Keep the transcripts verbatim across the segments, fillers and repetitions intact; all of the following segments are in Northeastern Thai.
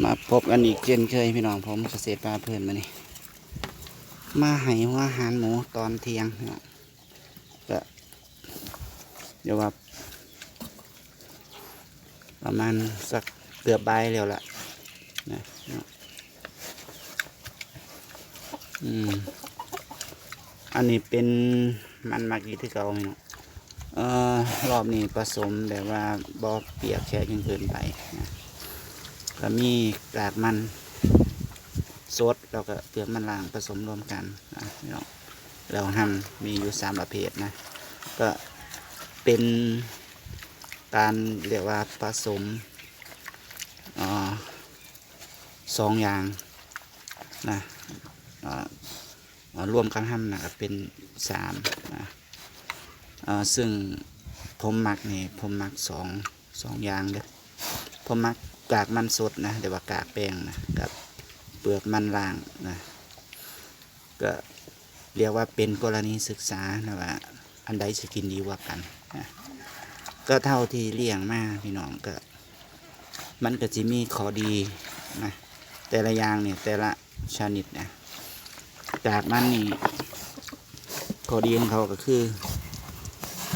มาพบกันอีกเช่นเคยพี่น้อง ผมเกษตรพาเพลินมานี่ มาให้หัวอาหารหมูตอนเที่ยงพี่น้อง ก็เดี๋ยวว่า ประมาณสักเกือบบ่ายแล้วล่ะนะ อืม อันนี้เป็นมันหมากอีกคือเก่าพี่น้อง เอ่อ รอบนี้ผสมแบบว่าบ่เปียกแฉะจนเกินไปนะ ก็มีกากมันสดแล้วก็เปลือกมันล่างผสมรวมกันนะพี่น้อง แล้วหั่นมีอยู่สามประเภทนะ ก็เป็นการเรียกว่าผสม อ่า สองอย่างนะ อ่า อ่า รวมกันหั่นนะก็เป็นสามนะ อ่า ซึ่งผมมักนี่ ผมมักสอง สองอย่างเด้อ ผมมักกากมันสดนะ หรือว่ากากแป้งนะ กับเปลือกมันล่างนะ ก็เรียกว่าเป็นกรณีศึกษานะว่า อันใดสิกินดีกว่ากันนะ ก็เท่าที่เลี้ยงมาพี่น้อง ก็ มันก็สิมีข้อดีนะ แต่ละอย่างเนี่ย แต่ละชนิดนะ กากมันนี่ ข้อดีของเขาก็คือ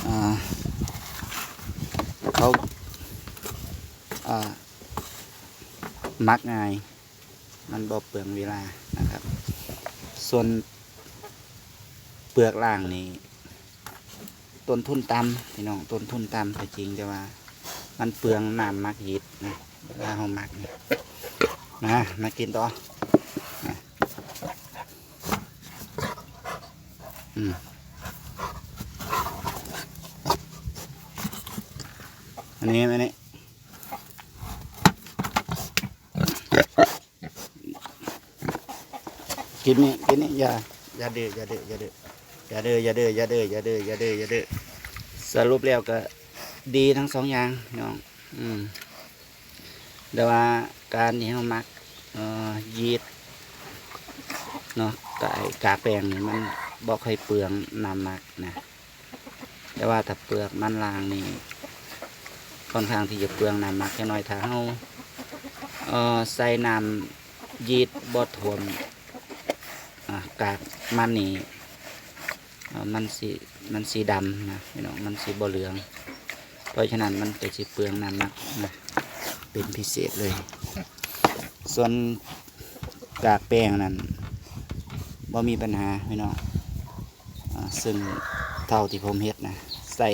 อ่า เขา อ่า หมักง่าย มันบ่เปลืองเวลานะครับ ส่วนเปลือกล่างนี่ ต้นทุนต่ำพี่น้อง ต้นทุนต่ำก็จริง แต่ว่ามันเปลืองน้ำหมักยีสต์นะ เวลาเราหมักนี่ มา มากินต่อนะ อืม อันนี้ อันนี้ กินนี่ กินนี่ อย่า อย่าดื้อ อย่าดื้อ อย่าดื้อ อย่าดื้อ อย่าดื้อ อย่าดื้อ อย่าดื้อ อย่าดื้อ อย่าดื้อ สรุปแล้วก็ดีทั้งสองอย่างน้อง อืม แต่ว่าการที่เราหมัก เอ่อ ยีสต์เนาะ กับไอ้กากแป้งนี่ มันบ่ค่อยเปลืองน้ำหมักนะ แต่ว่าถ้าเปลือกมันล่างนี่ ค่อนข้างที่จะเปลืองน้ำหมักจักหน่อย ถ้าเรา เอ่อ ใส่น้ำยีสต์บ่ท่วม อ่า กากมันนี่ อ่า มันสิ มันสิดำนะพี่น้อง มันสิบ่เหลือง เพราะฉะนั้นมันก็สิเปลืองน้ำหมักนะ เป็นพิเศษเลย ส่วนกากแป้งนั่น บ่มีปัญหาพี่น้อง อ่า ซึ่งเท่าที่ผมเฮ็ดนะ ใส่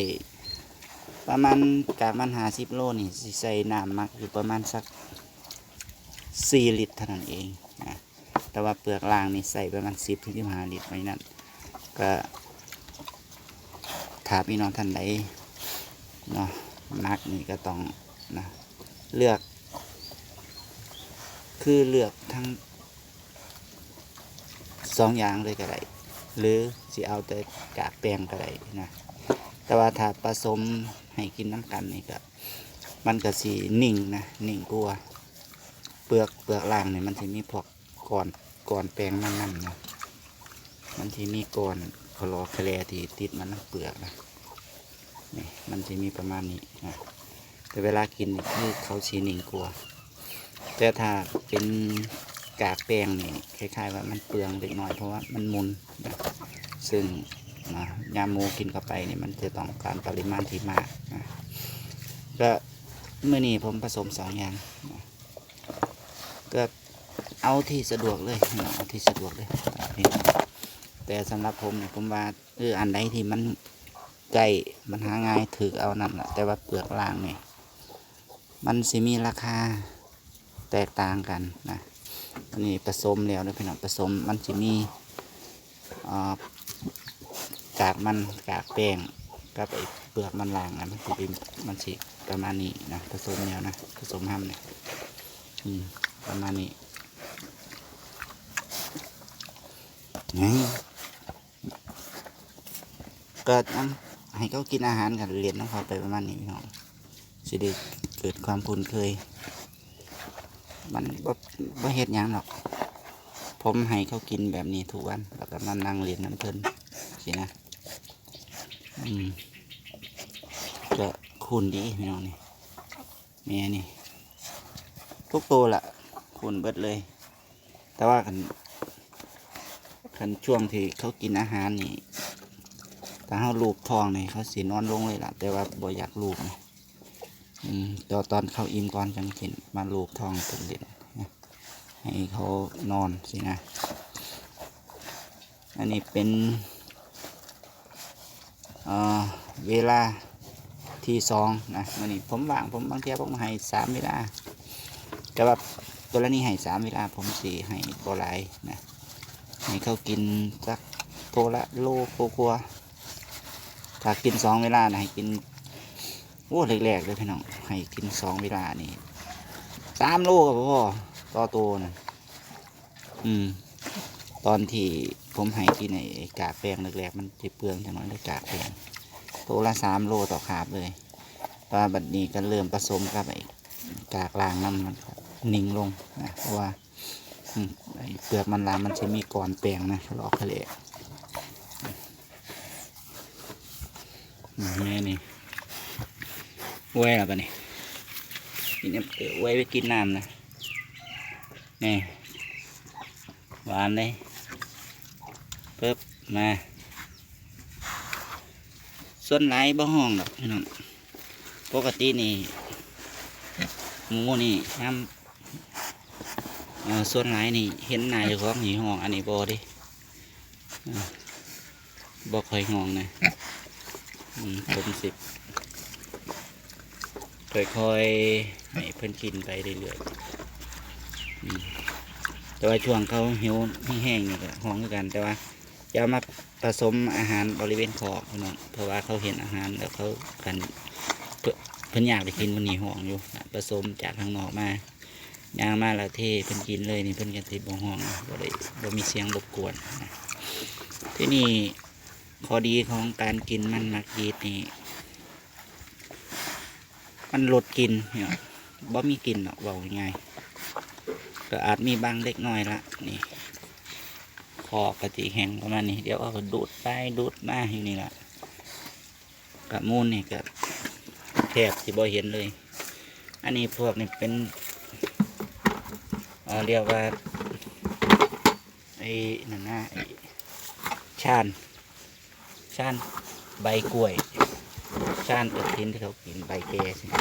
ประมาณ กากมันห้าสิบโลนี่ สิใส่น้ำหมักอยู่ประมาณสักสี่ลิตรเท่านั้นเองนะ แต่ว่าเปลือกล่างนี่ใส่ประมาณสิบถึงสิบห้าลิตรไว้นั่น ก็ ถ้าพี่น้องท่านใดเนาะ มักนี่ก็ต้องนะ เลือก คือเลือกทั้งสองอย่างเลยก็ได้ หรือสิเอาแต่กากแป้งก็ได้นะ แต่ว่าถ้าผสมให้กินนำกันนี่ก็ มันก็สินิ่งนะ นิ่งกว่า เปลือก เปลือกล่างนี่มันสิมีพวกก้อน ก้อนแป้งมันนำนะ มันสิมีก้อนขะลอขะแลที่ติดมานำเปลือกนะ นี่ มันสิมีประมาณนี้นะ แต่เวลากินนี่คือเขาสินิ่งกว่า แต่ถ้าเป็นกากแป้งนี่ คล้ายๆว่ามันเปลืองเล็กน้อย เพราะว่ามันมุนนะ ซึ่งนะ ยามหมูกินเข้าไปนี่ มันจะต้องการปริมาณที่มากนะ ก็มื้อนี้ผมผสมสองอย่างนะ ก็เอาที่สะดวกเลยพี่น้อง เอาที่สะดวกเลยพี่น้อง แต่สำหรับผมเนี่ย ผมว่า เออ อันใดที่มันใกล้ มันหาง่าย ถือเอานั่นแหละ แต่ว่าเปลือกล่างนี่ มันสิมีราคาแตกต่างกันนะ อันนี้ผสมแล้วนะพี่น้อง ผสมมันสิมี เอ่อ กากมัน กากแป้ง กับไอ้เปลือกมันล่างนะ มันสิเป็น มันสิประมาณนี้นะ ผสมแล้วนะ ผสมหั่นเนี่ย อืม ประมาณนี้ นี่ ก็นำให้เขากินอาหารกัน เล่นนำเขาไปประมาณนี้พี่น้อง สิได้เกิดความคุ้นเคย มันบ่ บ่เฮ็ดหยังหรอก ผมให้เขากินแบบนี้ทุกวัน แล้วก็มานั่งเล่นนำเพิ่นสินะ อืม ก็คุ้นดีพี่น้องนี่ แม่นี่ ทุกตัวละ พุ่นเบิดเลย แต่ว่าคัน คันช่วงที่เขากินอาหารนี่ ถ้าเฮาลูบท้องนี่ เขาสินอนลงเลยล่ะ แต่ว่าบ่อยากลูบนะ อืม ตอน ตอนเขาอิ่มก่อนจั่งสิมาลูบท้องเพิ่นเล่นนะ ให้เขานอนสินะ อันนี้เป็น เอ่อ เวลาที่สองนะ มื้อนี้ผมว่าง ผมบางเทื่อผมให้สามเวลา แต่ว่ากรณีให้สามเวลา ผมสิให้บ่หลายนะ ให้เขากินสักโตละโลกว่าๆ ถ้ากินสองเวลานะ ให้กิน โอ้ แรกๆ เลยพี่น้อง ให้กินสองเวลานี่ สามโลก็พอ ต่อโตนะ อืม ตอนที่ผมให้กินไอ้กากแป้งแรกๆ มันจะเปลืองจังหน่อย เลยกากแป้ง โตละสามโลต่อคาบเลย แต่ว่าบัดนี้ก็เริ่มผสมกับไอ้กากล่างนำ มันก็นิ่งลงนะ เพราะว่า อืม ไอ้เปลือกมันหลาย มันสิมีก้อนแป้งนะ ลอกทะเล อืม แม่นี่ ไว้ละบัดนี้ นี่เนี่ย เดี๋ยวไว้ไปกินน้ำนะ นี่ หวานเลย ปึ๊บ มา ส่วนหลายบ่ฮ้องดอกพี่น้อง ปกตินี่ หมูนี่ น้ำ เอ่อ ส่วนหลายนี่ เห็นหน้าเจ้าของนี่ฮ้อง อันนี้บ่เด้ อ่า บ่ค่อยฮ้องนะ อืม ผมสิ ค่อยๆ ให้เพิ่นกินไปเรื่อยๆ อืม แต่ว่าช่วงเขาหิวแฮงๆ นี่ก็ฮ้องคือกัน แต่ว่าจะเอามาผสมอาหารบริเวณคอกพี่น้อง เพราะว่าเขาเห็นอาหารแล้วเขากัน เพิ่น เพิ่นอยากได้กิน เพิ่นนี่ฮ้องอยู่นะ ผสมจากข้างนอกมา ย่างมาแล้วเทเพิ่นกินเลยนี่ เพิ่นก็สิบ่ฮ้องนะ บ่ได้ บ่มีเสียงรบกวนนะ ที่นี่ข้อดีของการกินมันหมักยีสต์นี่ มันลดกลิ่นเนี่ย บ่มีกลิ่นหรอก เว้าง่ายๆ ก็อาจมีบ้างเล็กน้อยละ นี่ คอกะสิแห้งประมาณนี้ เดี๋ยวเขาก็ดูดไปดูดมาอยู่นี่ละ กะมูนนี่ก็แทบสิบ่เห็นเลย อันนี้พวกนี่เป็น เอ่อ เรียกว่า ไอ้นั่นนะ ไอ้ ชาน ชานใบกล้วย ชานกระถินที่เขากินใบแก่สิ น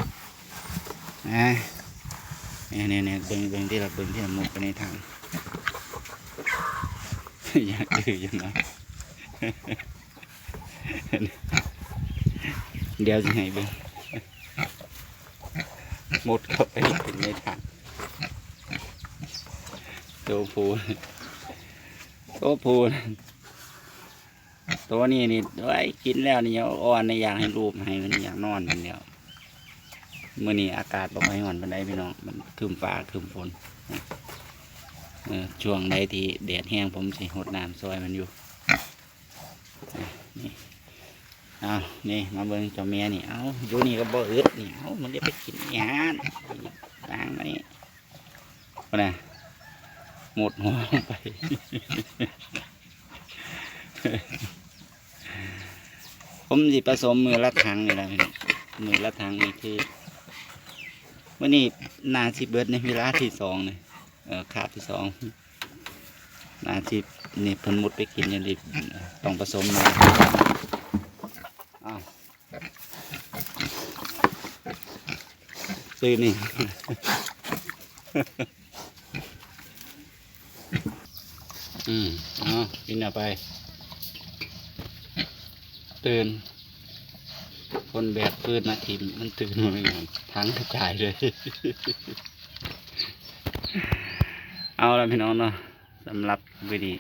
ะ เนี่ย เนี่ย เนี่ย เบิ่ง เบิ่งที่ละ เบิ่งที่ละ มุดไปในถัง อยากดื้ออยู่นะ เดี๋ยวสิให้เบิ่ง มุดเข้าไปถึงในถัง ตัวผู้ ตัวผู้ ตัวนี้นี่ โอ้ย กินแล้วนี่ อ่อนนี่ อยากให้ลูบให้มัน อยากนอนมันแล้ว มื้อนี้อากาศบ่ค่อยร้อนปานใดพี่น้อง มันครึ้มฟ้าครึ้มฝน เออ ช่วงใดที่แดดแฮง ผมสิรดน้ำซอยมันอยู่ นี่ เอา นี่ มาเบิ่งเจ้าแม่นี่ เอา อยู่นี่ก็บ่อึดนี่ เอา มันได้ไปกินอีหยัง วางไว้นี่ พุ่นน่ะ มุดหัวลงไป ผมสิผสมมื้อละถังนี่ล่ะพี่น้อง มื้อละถังนี่คือ มื้อนี้น่าสิเบิดในเวลาที่สองนี่ เอ่อ คาบที่สอง น่าสิ นี่เพิ่นมุดไปกินอยู่นี่ ต้องผสมใหม่ อ้าว ซื้อนี่ อืม เอา กินเอาไป ตื่น คนแบกฟืนมาถิ่ม มันตื่นมาไม่นอน ทั้งกระจายเลย เอาละพี่น้องเนาะ สำหรับมื้อนี้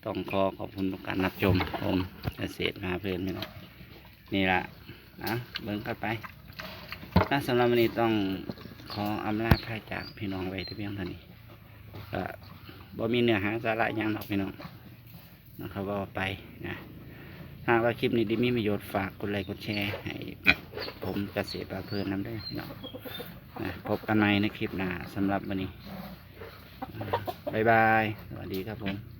ต้องขอขอบคุณทุกการรับชม ผมเกษตรพาเพลินพี่น้อง นี่ล่ะ นะ เบิ่งกันไป นะ สำหรับวันนี้ต้องขออำลาพาจากพี่น้องไว้แต่เพียงเท่านี้ ก็บ่มีเนื้อหาสาระหยังดอกพี่น้อง นะครับ ว่าไปนะ หากว่าคลิปนี้ได้มีประโยชน์ ฝากกดไลค์กดแชร์ให้ผมเกษตรพาเพลินนำเด้อพี่น้อง นะ พบกันใหม่ในคลิปหน้า สำหรับวันนี้ อ่า บ๊ายบาย สวัสดีครับผม